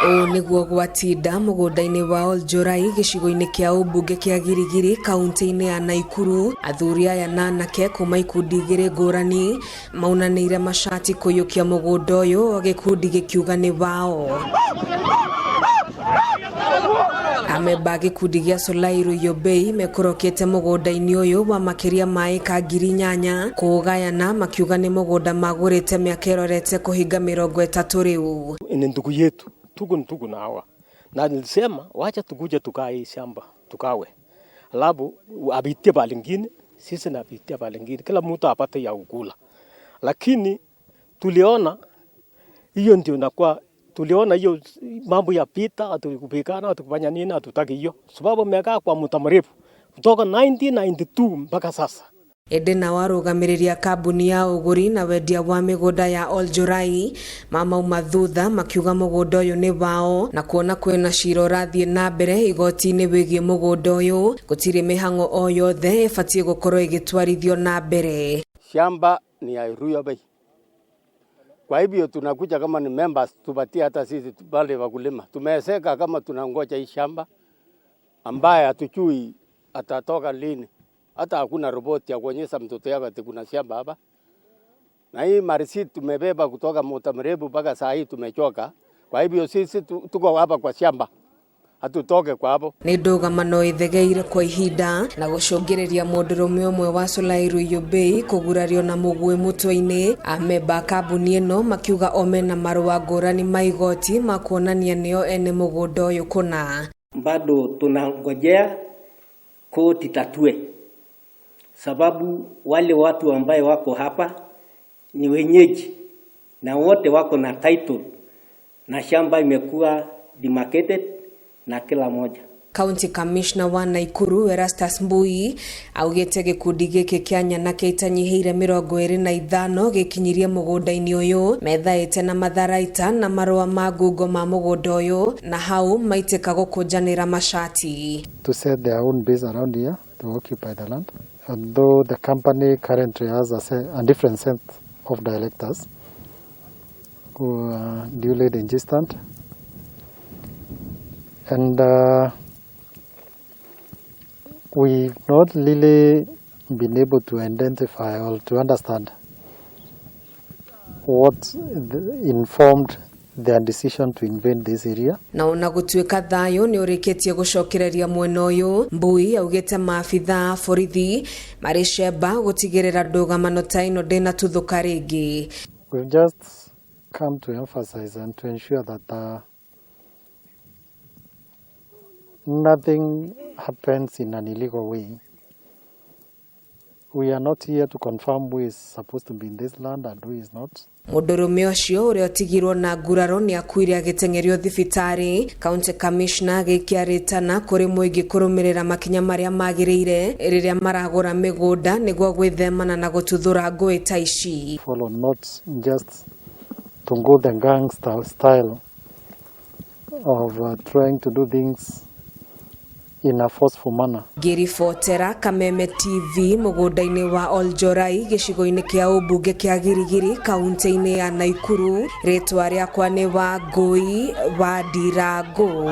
Ũũ nĩguo gwatinda mũgũnda-inĩ wa Oljorai gĩcigo-inĩ kĩa ũmbunge kĩa Girigiri kaunti-inĩ ya Naikuru. Athuri aya na anake kuma ikundi igĩrĩ ngũrani maunanĩire macati kũiyũkia mũgũnda ũyũ o gĩkundi gĩkiuga nĩ wao. Amemba a gĩkundi gĩa Solai Ruyobei mekũrokete mũgũnda-inĩ ũyũ wa makĩria ma ĩka 8,000 kũũgayana makiuga nĩ mũgũnda magũrĩte mĩaka ĩrorete kũhinga 30 rĩu. Ni ndugu yetu, tuko ndugu na hawa, na nilisema wacha tukuje tukae hii shamba tukawe, alafu apitie pale ingine, sisi napitia pale ingine, kila mtu apate ya kukula. Lakini tuliona hiyo ndio inakuwa, tuliona hiyo mambo ya vita, hatukupigana, hatukufanya nini, hatutaki hiyo, sababu umekaa kwa muda mrefu kutoka 1992 mpaka sasa. Ĩndĩ nao arũgamĩrĩri a kambuni ya ũgũri na wendia wa mĩgũnda ya Oljorai mamauma thutha makiuga mũgũnda ũyũ nĩ wao na kuona kwĩna cira ũrathiĩ na mbere igoti-inĩ wĩgiĩ mũgũnda ũyũ gũtirĩ mĩhang'o o yothe ĩbatiĩ gũkorwo ĩgĩtwarithio na mbere. Shamba ni ya Ruyo Bay. Kwa hivyo tunakuja kama ni members tupatie hata sisi wale wakulima. Tumeeseka kama tunangoja hii shamba ambaye hatujui atatoka lini. Hata hakuna roboti ya kuonyesha mtoto yako ati kuna shamba hapa. Na hii marisiti tumebeba kutoka muda mrefu mpaka saa hii tumechoka. Kwa hivyo sisi tuko hapa kwa shamba. Hatutoke kwa hapo. Nĩ ndũgamano ĩthegeire kwa ihinda na gũcũngĩrĩria mũndũrũme ũmwe wa Solai Ruyobei kũgurario na mũguĩ mũtwe-inĩ. Amemba a kambuni ĩno makiuga o mena marũa ngũrani ma igoti ma kuonania nĩo ene mũgũnda ũyũ kũna. Bado tunangojea koti tatue, sababu wale watu ambaye wako hapa ni wenyeji na wote wako na title na shamba imekuwa demarcated na kila moja. County Commissioner wa Naikuru Erastus Mbui augĩte gĩkundi gĩkĩ kĩa nyanake itanyihĩire 25 gĩkinyirie mũgũnda-inĩ ũyũ methaĩte na matharaita na marũa ma ngungo ma mũgũnda ũyũ na hau maitĩka gũkũnjanĩra macati. To set their own base around here to occupy the land. Although the company currently has a different set of directors who are duly registered, and we've not really been able to identify or to understand what informed their decision to invade this area. Na ona gũtuĩka thayũ nĩ ũrĩkĩtie gũcokereria mwena ũyũ, Mbui augĩte maabitha a borithi marĩ cemba gũtigĩrĩra ndũgamano ta ĩno ndĩnatuthũka rĩngĩ. We've just come to emphasize and to ensure that nothing happens in an illegal way. We are not here to confirm who is supposed to be in this land and who is not. Mũndũrũme ũcio ũrĩa ũtigirwo na nguraro nĩ akuire agĩteng'erio thibitarĩ. County Commissioner agĩikia rĩtana kũrĩ mũingĩ kũrũmĩrĩra makinya marĩa magĩrĩire rĩrĩa maragũra mĩgũnda nĩguo gwĩthemana na gũtuthũra ngũĩ ta ici. Follow not just to go the gangster style of trying to do things in a forceful manner. Ngĩribotera Kameme TV mũgũnda-inĩ wa Oljorai gĩcigo-inĩ kĩa ũmbunge kĩa Girigiri kaunti-inĩ ya Naikuru, rĩtwa rĩakwa nĩ Wangũi wa Ndirango.